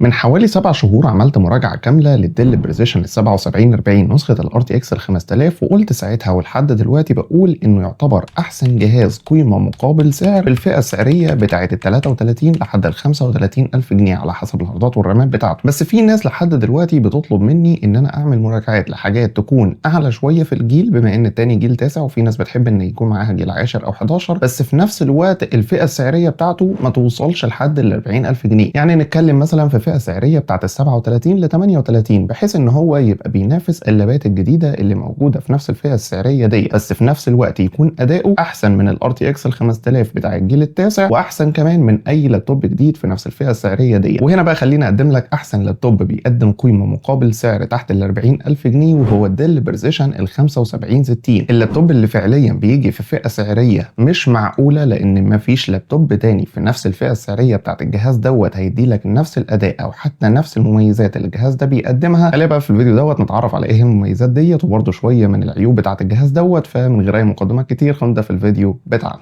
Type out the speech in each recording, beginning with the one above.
من حوالي 7 شهور عملت مراجعة كاملة لل Dell Precision ال 7740 نسخة ال RTX ال 5000، وقلت ساعتها ولحد دلوقتي بقول انه يعتبر احسن جهاز قيمة مقابل سعر في الفئة السعرية بتاعة ال 33 لحد ال 35 الف جنيه على حسب الهاردات والرامات بتاعته. بس في ناس لحد دلوقتي بتطلب مني ان انا اعمل مراجعات لحاجات تكون اعلى شوية في الجيل، بما ان التاني جيل تاسع، وفي ناس بتحب ان يكون معاها جيل عاشر او 11، بس في نفس الوقت الفئة السعرية بتاعته ما توصلش لحد ال 40 الف جنيه. يعني نتكلم مثلا في فئة سعريه بتاعت ال 37 ل 38، بحيث ان هو يبقى بينافس اللابات الجديدة اللي موجودة في نفس الفئة السعرية دي، بس في نفس الوقت يكون اداؤه احسن من ال RTX ال 5000 بتاع الجيل التاسع، واحسن كمان من اي لابتوب جديد في نفس الفئة السعرية دي. وهنا بقى خلينا اقدم لك احسن لابتوب بيقدم قيمة مقابل سعر تحت ال 40 الف جنيه، وهو ال Dell Precision ال 7560، اللابتوب اللي فعليا بيجي في فئة سعريه مش معقوله، لان مفيش لابتوب تاني في نفس الفئة السعرية بتاعت الجهاز دوت هيدي لك نفس الاداء او حتى نفس المميزات اللي الجهاز ده بيقدمها. خلينا بقى في الفيديو دوت نتعرف على ايه هي المميزات ديت، وبرده شوية من العيوب بتاعت الجهاز دوت. فمن غير اي مقدمات كتير خلينا نبدا في الفيديو بتاعنا.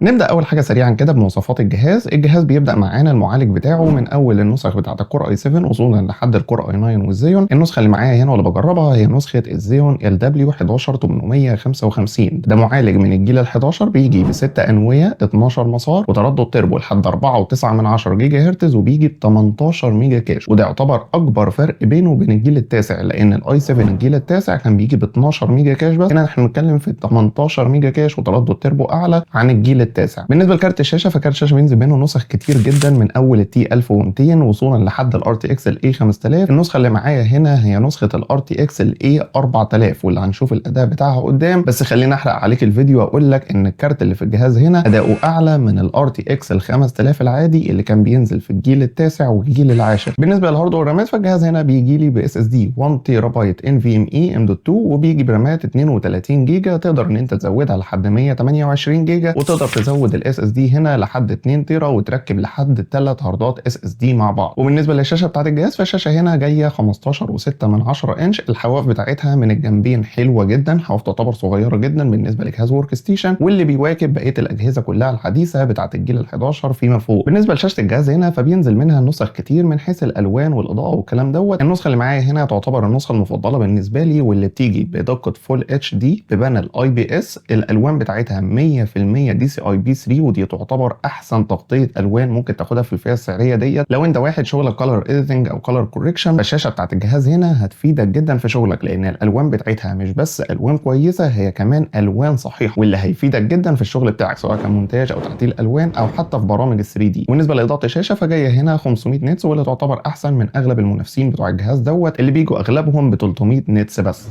نبدا اول حاجة سريعا كده بمواصفات الجهاز. الجهاز بيبدا معانا المعالج بتاعه من اول النسخ بتاعه ال Core i7 وصولا لحد ال Core i9 وال Xeon. النسخة اللي معايا هنا واللي بجربها هي نسخه ال Xeon ال W 11855. ده معالج من الجيل ال11، بيجي بست انويه، 12 مسار، وتردد تربو لحد 4.9 جيجا هرتز، وبيجي ب 18 mega cache. وده يعتبر اكبر فرق بينه وبين الجيل التاسع، لان ال i7 الجيل التاسع كان بيجي ب 12 mega cache بس، هنا احنا بنتكلم في 18 mega cache وتردد تربو اعلى عن الجيل التاسع. بالنسبة لكارت الشاشه، فكارت الشاشة بينزل منه نسخ كتير جدا، من اول ال T 1200 وصولا لحد ال RTX ال A 5000. النسخة اللي معايا هنا هي نسخه ال RTX ال A 4000، واللي هنشوف الاداء بتاعها قدام. بس خليني احرق عليك الفيديو واقول لك ان الكارت اللي في الجهاز هنا اداؤه اعلى من ال RTX ال 5000 العادي اللي كان بينزل في الجيل التاسع والجيل العاشر. بالنسبة للهارد والرامات، فالجهاز هنا بيجي لي ب SSD 1 تيرا بايت NVMe M.2، وبيجي برامات 32 جيجا تقدر ان انت تزودها لحد 128 جيجا، وتقدر تزود ال SSD هنا لحد 2 تيرا وتركب لحد 3 هاردات SSD مع بعض. وبالنسبة للشاشه بتاعت الجهاز، فالشاشه هنا جاية 15.6 من 10 انش. الحواف بتاعتها من الجنبين حلوة جدا، حواف تعتبر صغيرة جدا بالنسبة لجهاز workstation، واللي بيواكب بقية الاجهزة كلها الحديثة بتاعت الجيل ال11 فيما فوق. بالنسبة لشاشه الجهاز هنا، فبينزل منها نسخ كتير من حيث الالوان والاضاءة والكلام دوت. النسخة اللي معايا هنا تعتبر النسخة المفضلة بالنسبة لي، واللي بتيجي بدقة full HD ب panel IPS، الالوان بتاعتها 100% DCI-P3، ودي تعتبر احسن تغطيه الوان ممكن تاخدها في الفئة السعرية ديت. لو انت واحد شغلك color editing او color correction، فالشاشه بتاعت الجهاز هنا هتفيدك جدا في شغلك، لان الالوان بتاعتها مش بس الوان كويسه، هي كمان الوان صحيحه، واللي هيفيدك جدا في الشغل بتاعك سواء كان مونتاج او تعديل الوان او حتى في برامج ال 3D. وبالنسبة لاضاءه الشاشة، فجايه هنا 500 nits، واللي تعتبر احسن من اغلب المنافسين بتوع الجهاز دوت اللي بيجوا اغلبهم ب 300 nits بس.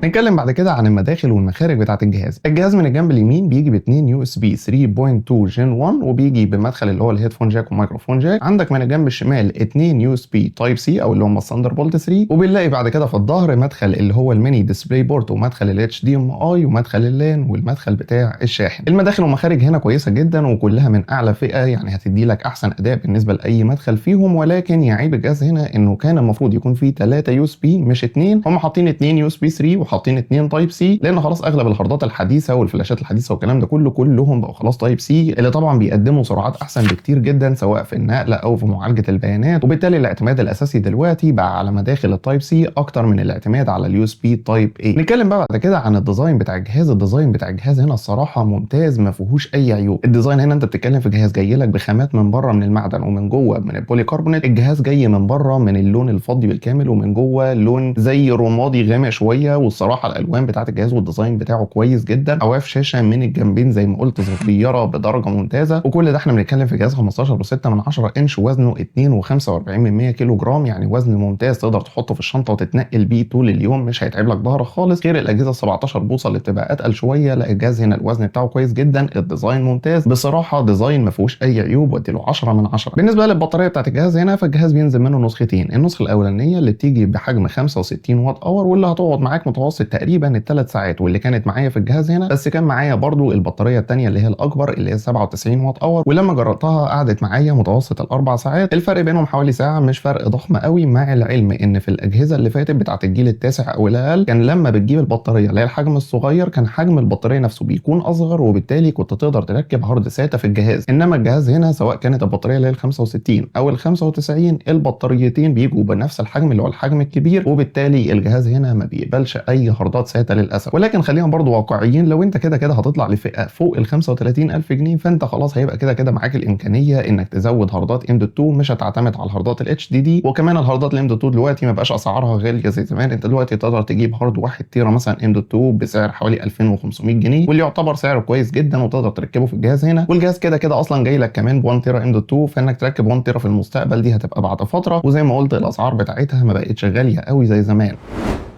نتكلم بعد كده عن المداخل والمخارج بتاعت الجهاز. الجهاز من الجنب اليمين بيجي ب 2 USB 3.2 Gen 1، وبيجي بمدخل اللي هو ال headphone jack و microphone jack. عندك من الجنب الشمال 2 USB Type C او اللي هم ال Thunderbolt 3، وبنلاقي بعد كده في الظهر مدخل اللي هو ال mini DisplayPort، ومدخل ال HDMI، ومدخل ال LAN، والمدخل بتاع الشاحن. المداخل والمخارج هنا كويسة جدا وكلها من اعلى فئه، يعني هتدي لك احسن اداء بالنسبة لاي مدخل فيهم. ولكن يعيب الجهاز هنا انه كان المفروض يكون فيه 3 USB مش 2. هم حاطين 2 USB 3 وحاطين 2 Type C، لان خلاص اغلب الهاردات الحديثة والفلاشات الحديثة والكلام ده كله كلهم بقوا خلاص Type C، اللي طبعا بيقدموا سرعات احسن بكتير جدا سواء في النقل او في معالجة البيانات. وبالتالي الاعتماد الاساسي دلوقتي بقى على مداخل ال Type C اكتر من الاعتماد على ال USB Type A. نتكلم بقى بعد كده عن ال design بتاع الجهاز. ال design بتاع الجهاز هنا الصراحة ممتاز، ما فيهوش اي عيوب. ال design هنا انت بتتكلم في جهاز جاي لك بخامات من بره من المعدن ومن جوه من البوليكربونات. الجهاز جاي من بره من اللون الفضي بالكامل، ومن جوه لون زي رمادي غامق شويه. والصراحة الالوان بتاعت الجهاز وال design بتاعه كويس جدا. حواف شاشة من الجنبين زي ما قلت صغيرة بدرجة ممتازه. وكل ده احنا بنتكلم في جهاز 15.6 من 10 انش، وزنه 2.45 من 100 كيلو جرام، يعني وزن ممتاز تقدر تحطه في الشنطة وتتنقل بيه طول اليوم، مش هيتعب لك ظهرك خالص، غير الاجهزة 17 بوصه اللي بتبقى اتقل شويه. لا، الجهاز هنا الوزن بتاعه كويس جدا، ال design ممتاز، بصراحة design ما فيهوش اي عيوب، وادي له 10 من 10. بالنسبة للبطاريه بتاعت الجهاز هنا، فالجهاز بينزل منه نسختين. النسخة الاولانية اللي بتيجي بحجم 65 watt hour، واللي هتقعد معاك متوسط تقريبا ال3 ساعات، واللي كانت معايا في الجهاز هنا. بس كان معايا برضو البطارية الثانية اللي هي ال الاكبر اللي هي 97 watt hour، ولما جربتها قعدت معايا متوسط ال4 ساعات. الفرق بينهم حوالي ساعة، مش فرق ضخم قوي، مع العلم ان في الاجهزة اللي فاتت بتاعه الجيل التاسع او الاقل كان لما بتجيب البطارية اللي هي الحجم الصغير كان حجم البطارية نفسه بيكون اصغر، وبالتالي كنت تقدر تركب hard SATA في الجهاز. انما الجهاز هنا سواء كانت البطارية اللي هي ال 65 او ال 95 البطاريتين بيجوا بنفس الحجم اللي هو الحجم الكبير، وبالتالي الجهاز هنا ما بيقبلش اي هاردات SATA للاسف. ولكن خلينا برضو واقعيين، لو انت كده كده هتطلع لفئة فوق ال 35000 جنيه فانت خلاص هيبقى كده كده معاك الامكانية انك تزود هاردات M.2، مش هتعتمد على الهاردات ال HDD. وكمان الهاردات ال M.2 دلوقتي ما بقاش اسعارها غالية زي زمان، انت دلوقتي تقدر تجيب hard 1 تيرا مثلا M.2 بسعر حوالي 2500 جنيه، واللي يعتبر سعره كويس جدا وتقدر تركبه في الجهاز هنا. والجهاز كده كده اصلا جاي لك كمان ب 1 تيرا M.2، فانك تركب 1 تيرا في المستقبل دي هتبقى بعد فترة، وزي ما قلت الاسعار بتاعتها ما بقتش غالية قوي زي زمان.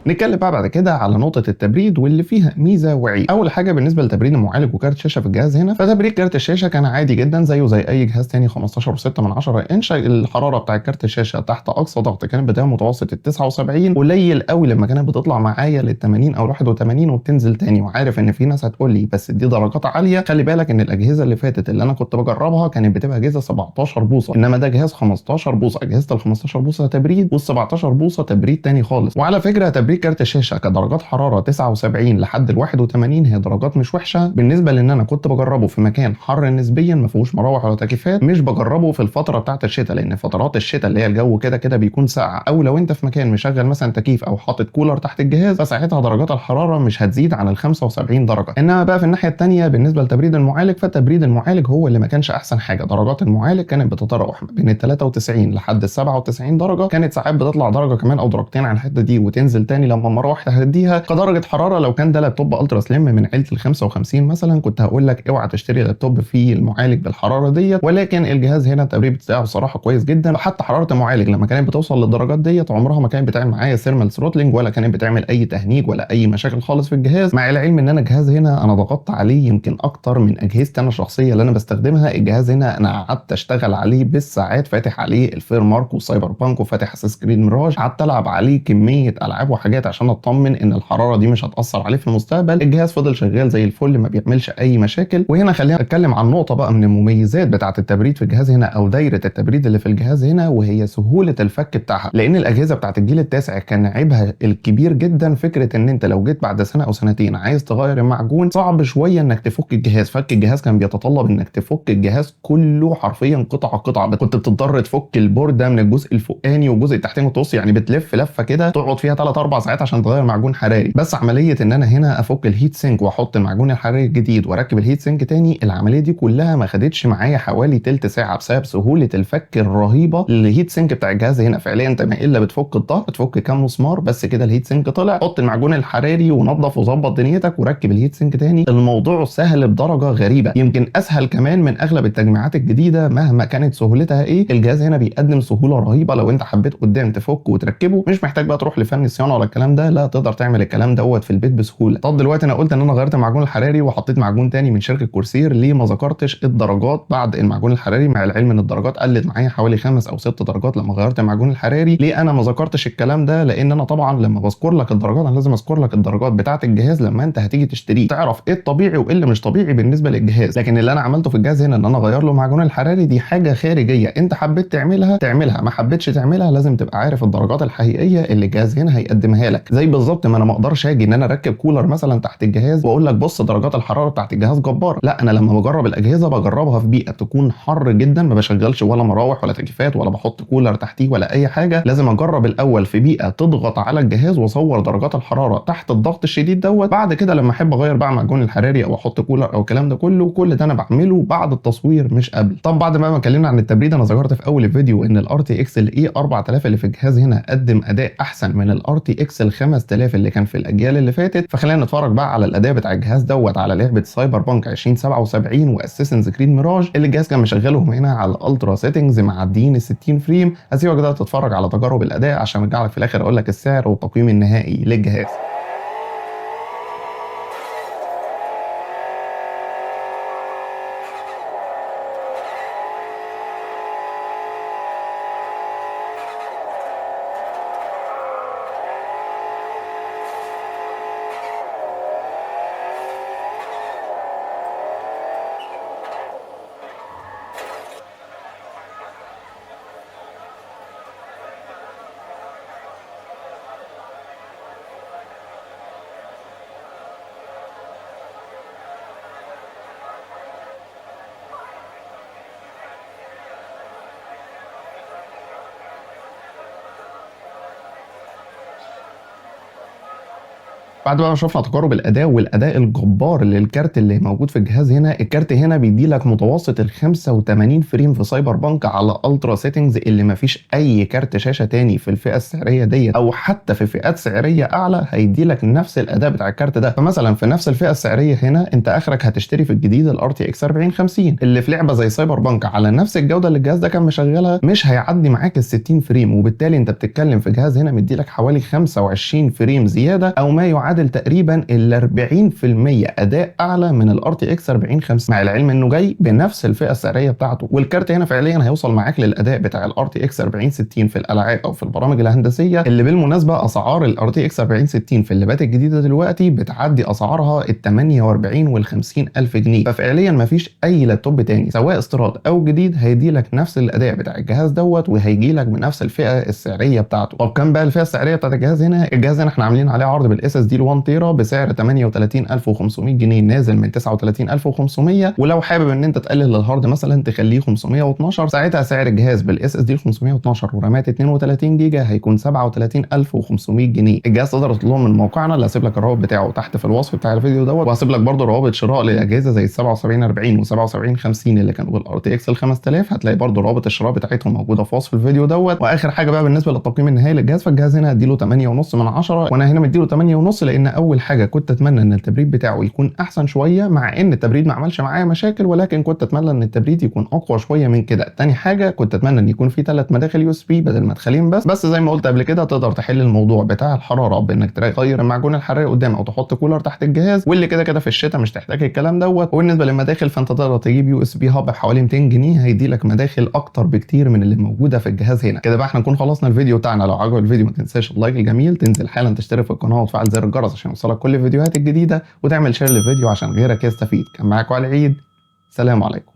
نتكلم بقى بعد كده على نقطة التبريد واللي فيها ميزة وعيب. أول حاجة بالنسبة لتبريد المعالج وكارت شاشة في الجهاز هنا، فتبريد كارت الشاشة كان عادي جدا زيه زي أي جهاز تاني 15.6 إنش. الحرارة بتاع كارت الشاشة تحت أقصى ضغط كانت بتبقى متوسط ال 79، قليل قوي لما كانت بتطلع معايا لل 80 أو 81 وبتنزل تاني. وعارف إن في ناس هتقول لي بس دي درجات عالية، خلي بالك إن الأجهزة اللي فاتت اللي أنا كنت بجربها كانت بتبقى أجهزة 17 بوصة، إنما ده جهاز 15 بوصة. أجهزة ال 15 بوصة تبريد وال 17 بوصة تبريد تاني خالص. وعلى فكرة تبريد كارت الشاشة كدرجات حرارة 79 لحد ال 81 هي درجات مش وحشة بالنسبة لان انا كنت بجربه في مكان حر نسبيا ما فيهوش مراوح ولا تكييفات، مش بجربه في الفترة بتاعه الشتاء، لان فترات الشتاء اللي هي الجو كده كده بيكون ساقع، او لو انت في مكان مشغل مثلا تكييف او حاطط كولر تحت الجهاز فساعتها درجات الحرارة مش هتزيد عن ال 75 درجه. انما بقى في الناحية الثانية بالنسبة لتبريد المعالج، فتبريد المعالج هو اللي ما كانش احسن حاجة. درجات المعالج كانت بتتراوح ما بين ال 93 لحد ال 97 درجه، كانت ساعات بتطلع درجه كمان او درجتين عن الحتة دي وتنزل تاني لما المراوح تهديها. كدرجه حرارة لو كان ده لابتوب ultra slim من عيله ال 55 مثلا كنت هقول لك اوعى تشتري لابتوب فيه المعالج بالحرارة ديت، ولكن الجهاز هنا التبريد بتاعه صراحة كويس جدا. حتى حرارة المعالج لما كانت بتوصل للدرجات ديت عمرها ما كانت بتعمل معايا thermal throttling ولا كانت بتعمل اي تهنيج ولا اي مشاكل خالص في الجهاز. مع العلم ان انا الجهاز هنا انا ضغطت عليه يمكن اكتر من اجهزتي انا الشخصية اللي انا بستخدمها. الجهاز هنا انا قعدت اشتغل عليه بالساعات، فاتح عليه ال FurMark وال Cyberpunk وفاتح Assassin's Creed Mirage، قعدت العب عليه كمية العاب وحاجات عشان اطمن ان الحرارة دي مش هتاثر عليه في المستقبل. الجهاز فضل شغال زي الفل ما بيعملش اي مشاكل. وهنا خلينا نتكلم عن نقطة بقى من المميزات بتاعه التبريد في الجهاز هنا او دايرة التبريد اللي في الجهاز هنا، وهي سهولة الفك بتاعها. لان الاجهزة بتاعه الجيل التاسع كان عيبها الكبير جدا فكرة ان انت لو جيت بعد سنة او سنتين عايز تغير المعجون صعب شوية انك تفك الجهاز. فك الجهاز كان بيتطلب انك تفك الجهاز كله حرفيا قطعه قطعه، كنت بتضطر تفك البورده من الجزء الفوقاني والجزء التحتاني وتقص، يعني بتلف لفه كده تقعد فيها 3-4 ساعات عشان تغير معجون حراري. بس عملية ان انا هنا افك ال heat sink واحط المعجون الحراري الجديد واركب ال heat sink تاني، العملية دي كلها ما خدتش معايا حوالي تلت ساعة بسبب سهولة الفك الرهيبة لل heat sink بتاع الجهاز هنا. فعليا انت ما الا بتفك الظهر، تفك كام مسمار بس كده ال heat sink طلع، حط المعجون الحراري ونظف وظبط دنيتك وركب ال heat sink تاني. الموضوع سهل بدرجة غريبة، يمكن اسهل كمان من اغلب التجميعات الجديدة مهما كانت سهولتها ايه. الجهاز هنا بيقدم سهولة رهيبة، لو انت حبيت قدام تفك وتركبه مش محتاج بقى تروح لفني صيانة ولا الكلام ده، لا تقدر تعمل الكلام دوت في البيت بسهولة. طب دلوقتي انا قلت ان انا غيرت المعجون الحراري وحطيت معجون تاني من شركة Corsair، ليه ما ذكرتش الدرجات بعد المعجون الحراري؟ مع العلم ان الدرجات قلت معايا حوالي 5 او 6 درجات لما غيرت المعجون الحراري. ليه انا ما ذكرتش الكلام ده؟ لان انا طبعا لما بذكر لك الدرجات انا لازم اذكر لك الدرجات بتاعه الجهاز لما انت هتيجي تشتريه، تعرف ايه الطبيعي وايه اللي مش طبيعي بالنسبة للجهاز. لكن اللي انا عملته في الجهاز هنا ان انا غير له معجون الحراري دي حاجة خارجية، انت حبيت تعملها تعملها، ما حبيتش تعملها لازم تبقى عارف الدرجات الحقيقية اللي الجهاز هنا هيقدمها لك. زي بالظبط ما انا ما اقدرش اجي ان انا اركب كولر مثلا تحت الجهاز واقول لك بص درجات الحرارة بتاعت الجهاز جبارة، لا انا لما بجرب الاجهزة بجربها في بيئة تكون حر جدا، ما بشغلش ولا مراوح ولا تكييفات ولا بحط كولر تحتيه ولا اي حاجة، لازم اجرب الاول في بيئة تضغط على الجهاز واصور درجات الحرارة تحت الضغط الشديد دوت. بعد كده لما احب اغير بقى معجون الحراري او احط كولر او الكلام ده كله، كل ده انا بعمله بعد التصوير مش قبل. طب بعد ما اتكلمنا عن التبريد، انا ذكرت في اول الفيديو ان ال RTX ال A 4000 اللي في الجهاز هنا قدم اداء احسن من ال RTX ال 5000 اللي كان في الاجيال اللي فاتت، فخلينا نتفرج بقى على الاداء بتاع الجهاز دوت على لعبه Cyberpunk 2077 و Assassin's Creed Mirage اللي الجهاز كان مشغلهم هنا على ال ultra settings معديين ال 60 frame. هسيبك ده تتفرج على تجارب الاداء عشان ارجع لك في الاخر اقول لك السعر والتقييم النهائي للجهاز. بعد بقى ما شفنا تقارب الاداء والاداء الجبار للكارت اللي موجود في الجهاز هنا، الكارت هنا بيدي لك متوسط ال 85 frame في Cyberpunk على ultra settings، اللي ما فيش اي كارت شاشة تاني في الفئة السعرية دي او حتى في فئات سعريه اعلى هيدي لك نفس الاداء بتاع الكارت ده. فمثلا في نفس الفئة السعرية هنا انت اخرك هتشتري في الجديد ال RTX 4050 اللي في لعبه زي Cyberpunk على نفس الجودة اللي الجهاز ده كان مشغلها مش هيعدي معاك ال 60 frame، وبالتالي انت بتتكلم في جهاز هنا مدي لك حوالي 25 frame زيادة او ما يعادل تقريبا ال 40% اداء اعلى من ال RTX 4050، مع العلم انه جاي بنفس الفئة السعرية بتاعته. والكارت هنا فعليا هيوصل معاك للاداء بتاع ال RTX 4060 في الالعاب او في البرامج الهندسيه، اللي بالمناسبة اسعار ال RTX 4060 في اللابات الجديدة دلوقتي بتعدي اسعارها ال 48 وال 50 الف جنيه. ففعليا مفيش اي لابتوب تاني سواء استيراد او جديد هيدي لك نفس الاداء بتاع الجهاز دوت وهيجي لك بنفس الفئة السعرية بتاعته. طب كام بقى الفئة السعرية بتاعت الجهاز هنا؟ الجهاز هنا احنا عاملين عليه عرض بال SSD ال 1 تيرا بسعر 38500 جنيه نازل من 39500، ولو حابب ان انت تقلل ال hard مثلا تخليه 512 ساعتها سعر الجهاز بال SSD 512 ورامات 32 جيجا هيكون 37500 جنيه. الجهاز تقدر تطلبه من موقعنا اللي هسيب لك الرابط بتاعه تحت في الوصف بتاع الفيديو دوت، وهسيب لك برده روابط شراء للاجهزة زي ال 7740 و 7750 اللي كانوا بال RTX ال 5000، هتلاقي برده روابط الشراء بتاعتهم موجودة في وصف الفيديو دوت. واخر حاجة بقى بالنسبة للتقييم النهائي للجهاز، فالجهاز هنا هديله 8.5 من 10، وانا هنا مديله 8.5 لان اول حاجة كنت اتمنى ان التبريد بتاعه يكون احسن شوية، مع ان التبريد ما عملش معايا مشاكل، ولكن كنت اتمنى ان التبريد يكون اقوى شوية من كده. تاني حاجة كنت اتمنى ان يكون في 3 مداخل USB بدل مدخلين بس زي ما قلت قبل كده تقدر تحل الموضوع بتاع الحرارة بانك تغير المعجون الحراري قدام او تحط كولر تحت الجهاز، واللي كده كده في الشتاء مش تحتاج الكلام دوت. وبالنسبة للمداخل فانت تقدر تجيب USB hub بحوالي 200 جنيه هيدي لك مداخل اكتر بكتير من اللي موجودة في الجهاز هنا. كده بقى احنا نكون خلصنا الفيديو بتاعنا. لو عجبك الفيديو ما تنساش ال like الجميل، تنزل حالا تشترك في القناة وتفعل زر الجرس عشان يوصلك كل الفيديوهات الجديدة، وتعمل share للفيديو عشان غيرك يستفيد. كان معاكم علي عيد، سلام عليكم.